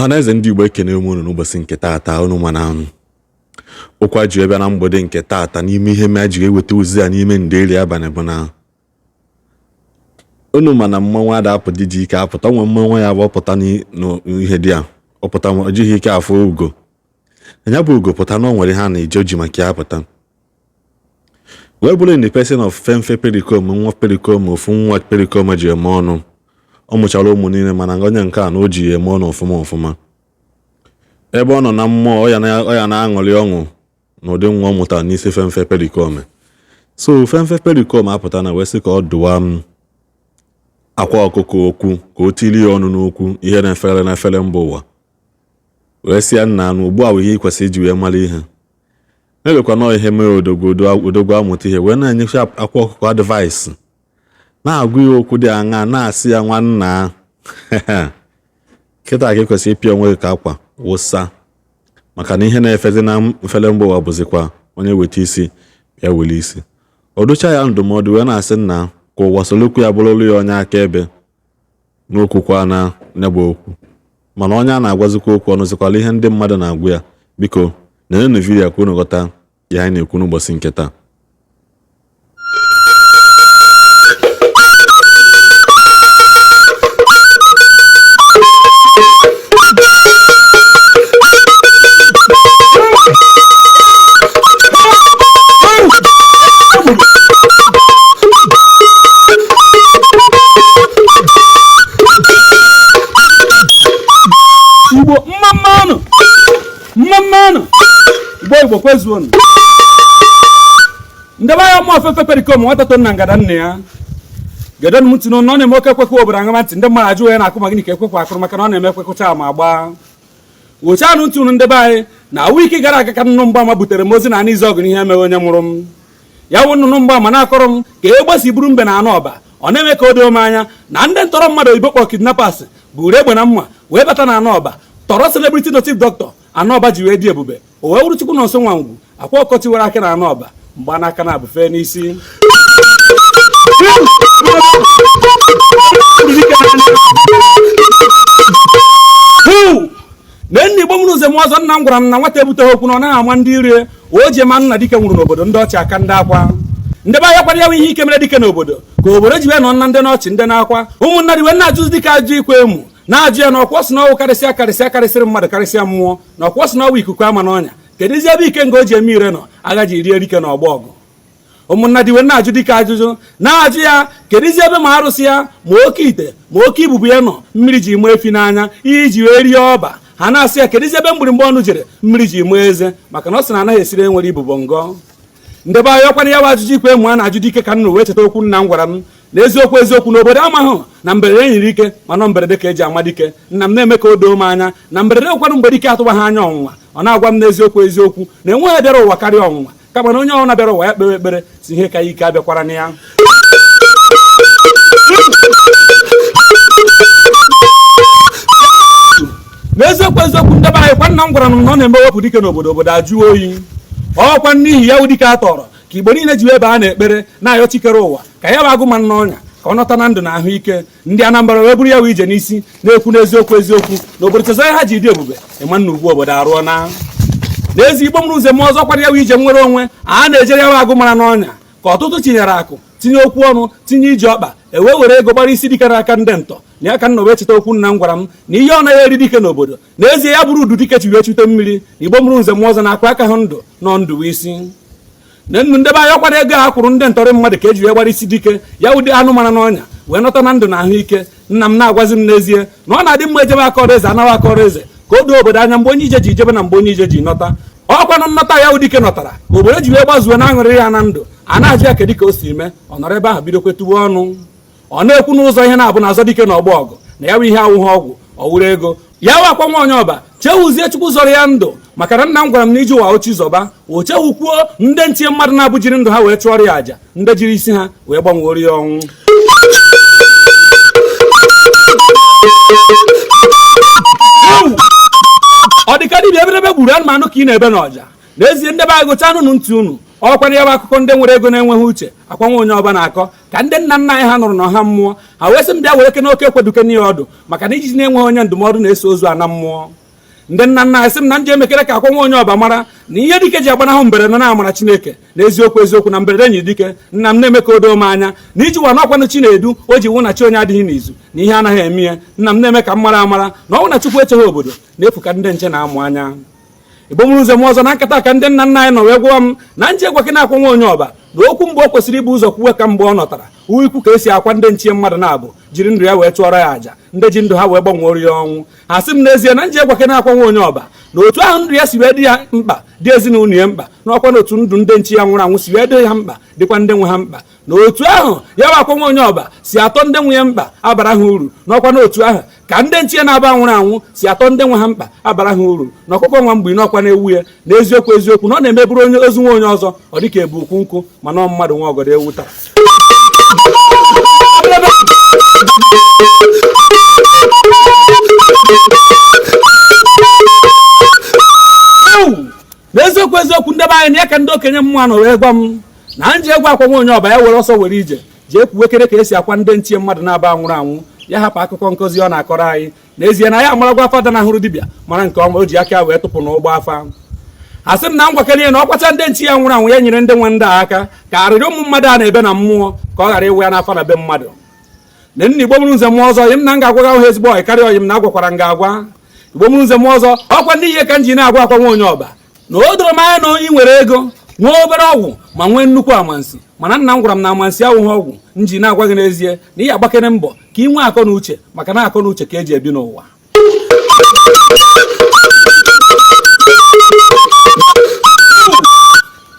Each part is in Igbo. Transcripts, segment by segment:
Ọhaneze ndị Igbo, ekene m unu n'ụbọchị nke taata. Unu mana okwu a ji bịa na mgbede nke taata n'ime ihe mere ji eweta ozi a n'ime nderi abalị bụ na unu ma na mmanwụ ada apụ dị ji ike apụta nwe mmanwụ ya bụ ọpụta n'ihe dị a ọpụta o jighị ike afụ ugo ya bụ ugo pụta na o nwere ha na ije ji maka ya pụta wee bụrụ in the person of Femfe Pericoma, nwa Pericoma, ofu nwa Pericoma ji eme ọnụ. Ọ mụchara ụmụ niile, mana onye nke a na o ji ya eme ọnụ ọfụma ọfụma. Ebe ọ nọ na mmụọ, ọ ya na-aṅụrị ọṅụ na ụdị nwa ọ mụtara n'isi Femfe Pericoma. So Femfe Pericoma apụta na wee sị ka ọ dụwa m akwa ọkụkọ okwu, ka o tiri ya ọnụ n'okwu ihe na-efere n'efere mba ụwa, wee sị ya, nna, anụ ugbu a bụ ihe ị kwesịrị iji wee mara ihe na-ewekwa nọọ ihe mere odogwu odogwu amụta ihe, wee na-enyecha akwa ọkụkọ advice, na-agụ ya okwu dị aṅa, na-asị ya, nwanna, kịta ka ị kwesịrị ịpịa onwe gị ka akwa wụsa, maka na ihe na-efezi na mfere mba ụwa bụzikwa onye weta isi ya were isi. O docha ya ndụmọdụ wee na-asị nna ka ụwa solokwu ya bụrụrụ ya onye akaebe n'okwukwa na nyebụ okwu, mana onye a na-agwazikwa okwu ọnụzikwala ihe ndị mmadụ na-agwa ya. Biko nenenu vidiyo ka unu ghọta ihe anyị na-ekwu n'ụbọchị nke taa. Igbo mma mmanụ, mma mmanụ, Igbo, Igbo kwezuonu. Ndebe anya mmụọ Fefe Pericoma, nwata to na ngada nna ya gedonu m ntị n'ọnụ. Ọ na-eme oke ekwekwe obodo aṅama ntị, ndị mmadụ ajụ ya na-akụ ma gịnị ka ekwekwe akụrụ, maka na ọ na-eme ekwekụcha ma gbaa wochanụ ntị unu. Ndebe anyị na week gara aga ka nnụnụ mgbaama butere m ozi na anụ izu ọgụ n'ihe emeghị onye mụrụ m. Ya wụ nnụnụ mgbaama na-akọrọ m ka egbe si buru mbe na anụ ọba. Ọ na-eme ka o doo m anya na ndị ntọrọ mmadụ oyibo kpọrọ kidnappers buru egbe na mma wee bata na anụ ọba, tọrọ celebrity native doctor anụ ọba ji wee dị ebube. O wee wuru Chukwu na nso nwa ngwu akwa ọkọchị were aka na anụ ọba mgba n'aka na abụfe n'isi. Na nna Igbo mụrụ ụzọ m ọzọ, nna m gwara m na nwata ebuteghị okwu na ọ naghị ama ndị ire o ji ema nna dike nwụrụ n'obodo ndị ọchị aka ndị akwa. Ndị be anya kwara ya ihe ike mere dike n'obodo ka obodo ji wee nọ na ndị n'ọchị ndị na-akwa. Ụmụnna dị wee na-ajụzi dike ajụ ikwe emu, na-ajụ ya na ọkwa sị na ọwụ karịsịa karịsịa karịsịrị mmadụ karịsịa mmụọ, na ọkwa sị na ọwụ ikuku ama n'ọnya. Kedụzi ebe ike nga o ji eme ire nọ agha ji rie dike n'ọgbọ ọgụ? Ụmụnna dị wee na-ajụ dike ajụjụ, na-ajụ ya kedụzi ebe ma arụsị ya ma oke ite ma oke ibubu ya nọ mmiri ji mụọ efi n'anya iji wee rie ọba. Ha na-asị ya kedụzi ebe mgbịrịmgba ọnụ jere mmiri ji mụọ eze, maka na ọ sị na anaghị esiri enwere ibubo ngọ. Ndebe anyị ọkwana ya bụ ajụjụ ikwe emu a na-ajụ dike ka m nụrụ wee cheta okwu nna m gwara m na eziokwu eziokwu na obodo amaghị na mberede nyere ike, mana mberede ka eji ama dike. Nna m na-eme ka o doo m anya na mberede ụkwanụ mgbe dike atụba ha anya ọnwụnwa. Ọ na-agwa m n'eziokwu eziokwu na enweghị bịara ụwa karịa ọnwụnwa, kama na onye ọbụla bịara ụwa ya kpewe ekpere si ihe ka ya ike abịakwara na ya. N'eziokwu eziokwu, ndebe anyị kwa nna m gwara m na ọ na-eme wepụ dike n'obodo, obodo ajụ oyi. Ọkwa n'ihi ya wụ dike a tọrọ ka Igbo niile ji wee baa n'ekpere na-ayọ chikere ụwa ka ya bụ agụ ma n'ọnya ka ọ nọta na ndụ na ahụike. Ndị Anambra wee buru ya wụ ije n'isi na-ekwu n'eziokwu eziokwu na obodo chezọ ha ji dị ebube ịma nna ugwu obodo arụọ na n'ezi. Igbo mụrụ ụzọ m ọzọ kwara ya wụ ije nwere onwe a na-ejere ya wụ agụ mara n'ọnya ka ọtụtụ tinyere akụ, tinye okwu ọnụ, tinye iji ọkpa ewee were ego gbara isi dike n'aka ndị ntọ na ya ka nna wee cheta okwu nna m gwara m na ihe ọ naghị eri dike n'obodo n'ezie ya bụrụ udu dike chi wee chute mmiri na Igbo mụrụ nze m ọzọ na-akụ aka hụ ndụ nọ ndụ isi na nnu. Ndebe anya ọkwara ego a kwụrụ ndị ntọrị mmadụ ka eji wee gbara isi dike ya ụdị anụ mara n'ọnya wee nọta na ndụ na ahụike. Nna m na-agwazi m n'ezie na ọ na-adị mma ejebe akọrọ eze anawa akọrọ eze ka o doo obodo anya mgbe onye ije ji jebe na mgbe onye ije ji nọta. Ọkwanụ nnọta ya dike nọtara ka obodo ji wee gbazuo na aṅụrị ya na ndụ. A na-ajụ ya kedu ka o si mee, ọ nọrọ ebe ahụ bidokwe tuwe ọnụ. Ọ na-ekwu n'ụzọ ihe na-abụ na azọ dike na ọgbọ ọgụ na ya bụ ihe awụghị ọgwụ ọwụrụ ego ya wakwa nwa onye ọba chewuzie Chukwu zọrọ ya ndụ, maka na nna m gwara m na iji ụwa ochi zọba o chewukwuo ndị ntinye mmadụ na-abụ jiri ndụ ha wee chụọrọ ya àjà, ndị jiri isi ha wee gbanwere ya ọnwụ. Ọ dịka dibịa eberebe gburu anụmanụ ka ị na-ebe n'ọja. N'ezie, ndị be anyị, gụchanụ ntị unu. Ọkwara ya bụ akụkọ ndị nwere ego na-enweghị uche akwanwe onye ọba na-akọ ka Ka ndị nna nna anyị ha nụrụ na ọha mmụọ ha wee sị m bịa were kene oke ekweduke ya ọdụ, maka na ijiji na-enweghị onye ndụmọdụ na-eso ozu ana mmụọ. Ndị nna nna anyị sị m na ndị emekere ka akwa nwa onye ọba mara na ihe dike ji agbanahụ mberede na amara Chineke na eziokwu eziokwu na mberede enyi dike. Nna m na-eme ka o doo m anya na iji wa n'ọkwanụ chi na-edu o ji wụ na chi onye adịghị n'izu na ihe anaghị eme ya. Nna m na-eme ka m mara amara na ọnwụ na Chukwu echeghị obodo na-efu ka ndị nche na-amụ anya. Igbo mụrụ nze m ọzọ, na nkata ka ndị nna nna anyị nọ wee gwa m na nje gwa na akwa nwa onye ọba na okwu mgbe o kwesịrị ibu ụzọ kwuwe ka mgbe ọ nọtara ikwu ka esi akwa ndị nchie mmadụ na-abụ jiri ndụ ya wee chụọrọ ya àjà, ndị ji ndụ ha wee gbanwere ya ọnwụ. Ha sị m n'ezie na nje gwa na akwa nwa onye ọba na otu ahụ ndụ ya si wee dị ya mkpa, dị ezinụlọ ya mkpa, na ọkwa na otu ndụ ndị nchi ya nwụrụ anwụ si wee dị ha mkpa, dịkwa ndị nwe ha mkpa, na otu ahụ ya bụ akwa nwa onye ọba si atọ ndị nwe ya mkpa abara ha uru, na ọkwa na otu ahụ ka ndị nchi ya na-aba nwụrụ anwụ si atọ ndị nwe ha mkpa abara ha uru, na ọkụkọ nwa mgbe n'ọkwa na-ewu ya na eziokwu eziokwu na ọ na-emeburu onye ozu nwa onye ọzọ ọ dịka ebu ukwu nkụ, mana ọ mmadụ nwa ọgọdọ ewu tara. N'eziokwu eziokwu, ndị be anyị, na ya ka ndị okenye mmụọ nọ wee gwa m na nji egwu akwa nwa onye ọba ya were ọsọ were ije jee kwuwekere ka esi akwa ndị nchie mmadụ na-aba nwụrụ anwụ, ya hapụ akụkọ nkụzi ọ na-akọrọ anyị. N'ezie na ya amaragwa afa da na hụrụ dibịa mara nke ọma o ji aka wee tụpụ n'ụgbọ afa. Asị m na ngwakere ya na ọkwacha ndị nchi ya nwụrụ anwụ, ya nyere ndị nwe ndị a aka ka arịrị ụmụ mmadụ a na-ebe na mmụọ ka ọ ghara ịwụ ya n'afa na be mmadụ. Na nna Igbo mụrụ nze mmụọ ọzọ, ọyị m na m ga-agwa gị ezigbo ọyị karịa ọyị m na agwakwara m ga-agwa. Igbo mụrụ nze mmụọ ọzọ, ọkwa ndị ihe ka m ji na-agwa akwa nwa onye ọba na o doro m anya na onye nwere ego nwee obere ọgwụ ma nwee nnukwu amansi, mana nna m gwara m na amansi awụghị ọgwụ. M ji na-agwa gị n'ezie na ị agbakere mbọ ka ị nwee akọ na uche, maka na akọ na uche ka eji ebi n'ụwa.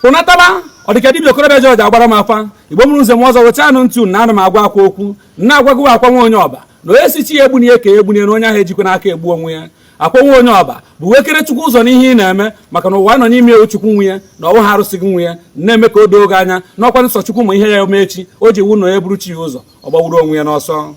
Pụnataba ọ dịka dibịa okorobịa Jọji agbara m afa. Igbo mụrụ nze m ọzọ, wechanụ ntị unu na ana m agwa akwa okwu na-agwa gị akwa nwa onye ọba na onye si chi ya egbunye ka egbunye na onye ahụ ejikwa n'aka egbu onwe ya. Akwa nwa onye ọba bụ wekere Chukwu ụzọ n'ihe ị na-eme, maka na ụwa nọ n'ime ewu Chukwu nwunye na ọwụ ha arụsị gị nwunye na-eme ka o doo gị anya na ọkwa nsọ Chukwu ma ihe ya eme echi o ji wu na onye buru chi ya ụzọ ọ gbawuru onwe ya n'ọsọ.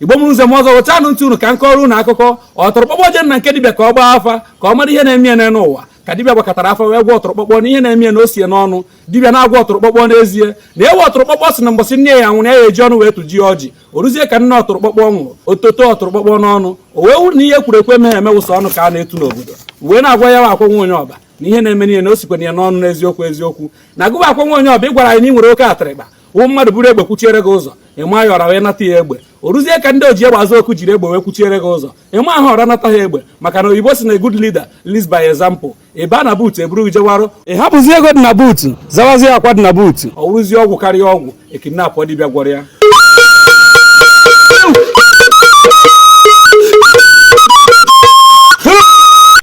Igbo mụrụ nze m ọzọ, wechanụ ntị unu ka m kọrọ unu akụkọ ọtụrụkpọkpọ je na nke dibịa ka ọ gbaa afa ka ọ mara ihe na-eme ya n'elu ụwa. Ka dibịa gbakọtara afa wee gwa ọtụrụkpọkpọ na ihe na-eme ya na o sie n'ọnụ. Dibịa na-agwa ọtụrụkpọkpọ n'ezie na ewe ọtụrụkpọkpọ sị na mbọsị nne ya nwụrụ ya eji ọnụ wee tụjie ọjị. O ruzie ka nne ọtụrụkpọkpọ nwụrụ ototo ọtụrụkpọkpọ n'ọnụ, o wee wuru na ihe kwuru ekwe emeghe emewụsa ọnụ ka a na-etu n'obodo. Wee na-agwa ya akwa nwa onye ọba na ihe na-eme niile na o sikwana ya n'ọnụ n'eziokwu eziokwu na agụba akwa nwa onye ọba ị gwara anyị na ị nwere oke atịrịkpa wụ mmadụ buru egbe kwuchiere gị ụzọ ịma ya ọra wee nata ya egbe. O ruzie ka ndị oji egbe azụ okwu jiri egbe wee kwuchiere gị ụzọ ịma ahụ ọra nata ha egbe, maka na oyibo si na good leader leads by example. Ị baa na boot eburu gị jewarụ, ị hapụzi ego dị na boot zawazie akwa dị na boot, ọ wụrụzie ọgwụ karịa ọgwụ ekidnapụ dibịa gwọrọ ya.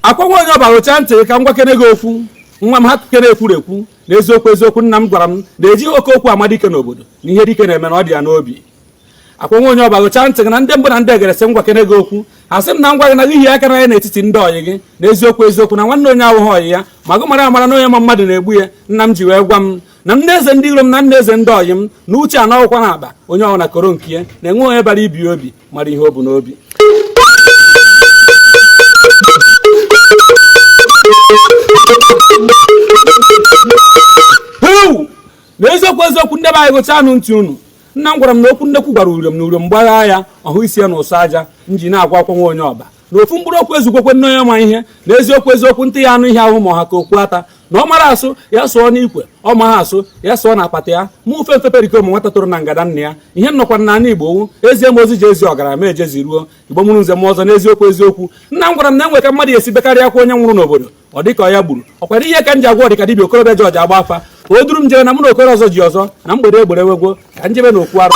Akwa nwa onye ọba, rụchaa ntị ka m gwakene gị okwu nwa m ha kene ekwuru ekwu na eziokwu eziokwu. Nna m gwara m na ejighị oke okwu ama dike n'obodo na ihe dike na-eme na ọ dị ya n'obi. Akwa nwa onye ọba, gụchaa ntị gị na ndị mbụ na ndị egere sị ngwakene gị okwu. Asị m na ngwa gị na gị hie aka n'anya n'etiti ndị ọyị gị na eziokwu eziokwu na nwanne onye awụghị ọyị ya, ma gụ mara amara na onye ma mmadụ na-egbu ya. Nna m ji wee gwa m na m na-eze ndị iro m na nna eze ndị ọyị m na uche anọghịkwa na akpa onye ọbụla koro nke ya na-enwe onye bara ibi obi mara ihe o bu n'obi. Na eziokwu eziokwu, ndị be anyị, gụchanụ ntị unu. Nna m gwara m na okwu nnekwu gwara uriom na uriom gbaghaa ya ọhụ isi ya na ụsọ aja. M ji na-agwa akwa nwa onye ọba na ofu mkpụrụ okwu ezukwekwe nne onye ma ihe na eziokwu eziokwu ntị ya anụ ihe ahụ ma ọha ka okwu ata na ọ mara asụ ya sụọ n'ikwe, ọ maghị asụ ya sụọ na akpata ya. Mụ ofe mfe perikom nwata toro na ngada nna ya ihe m nọkwara n'ala Igbo wu ezie m ozi ji ezi ọgara ma ejezi ruo. Igbo mụrụ nze m ọzọ, n'eziokwu eziokwu, nna m gwara m na enwe ka mmadụ esi bekarịa akwa onye nwụrụ n'obodo ọ dịka ọ ya gburu. Ọkwara ihe ka m ji agwa ọdịka dibịa okorobịa Jọji agba afa ka o duru m jere na mụ na okoro ọzọ ji ọzọ na mgbede egbere wegwo ka njebe na okwu arụ.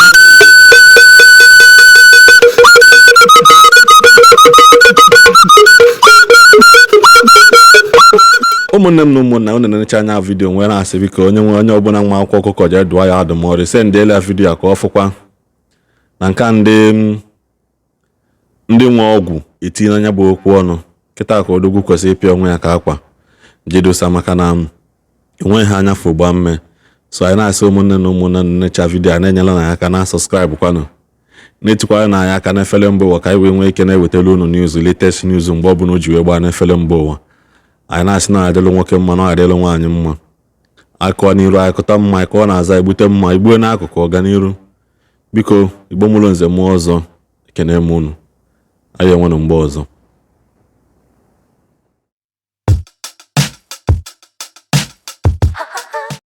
Ụmụnne m na ụmụnna unu na-enecha anya video nwere asị biko onye nwe onye ọbụla nwa akwụkwọ ọkụkọ jee dụọ ya adụmọdụ sendịela ya video ka ọ fụkwa na nke ndị nwe ọgwụ etinye anya bụ okwu ọnụ kịta ka odogwu kwesịrị ịpịa onwe ya ka akwa jedosa, maka na enweghị ha anya fụ gbaa mme. So anyị na-asị ụmụnne na ụmụnna na-enecha video a na-enyela na ya aka na subscribe kwanụ na-etikwara na anyị aka n'efere mba ụwa ka anyị wee nwee ike na-ewetara unu news, latest news mgbe ọbụla o ji wee gbaa n'efere mba ụwa. Anyị na-asị na adịlụ nwoke mma na ọ adịlụ nwaanyị mma. Akụọ n'iru, akụta mma. Ka ọ na-aza egbute mma, igbue n'akụkụ ọganiru. Biko, Igbo mụrụ nze mụọ ọzọ, ekene m unu. Anyị enwenụ mgbe ọzọ.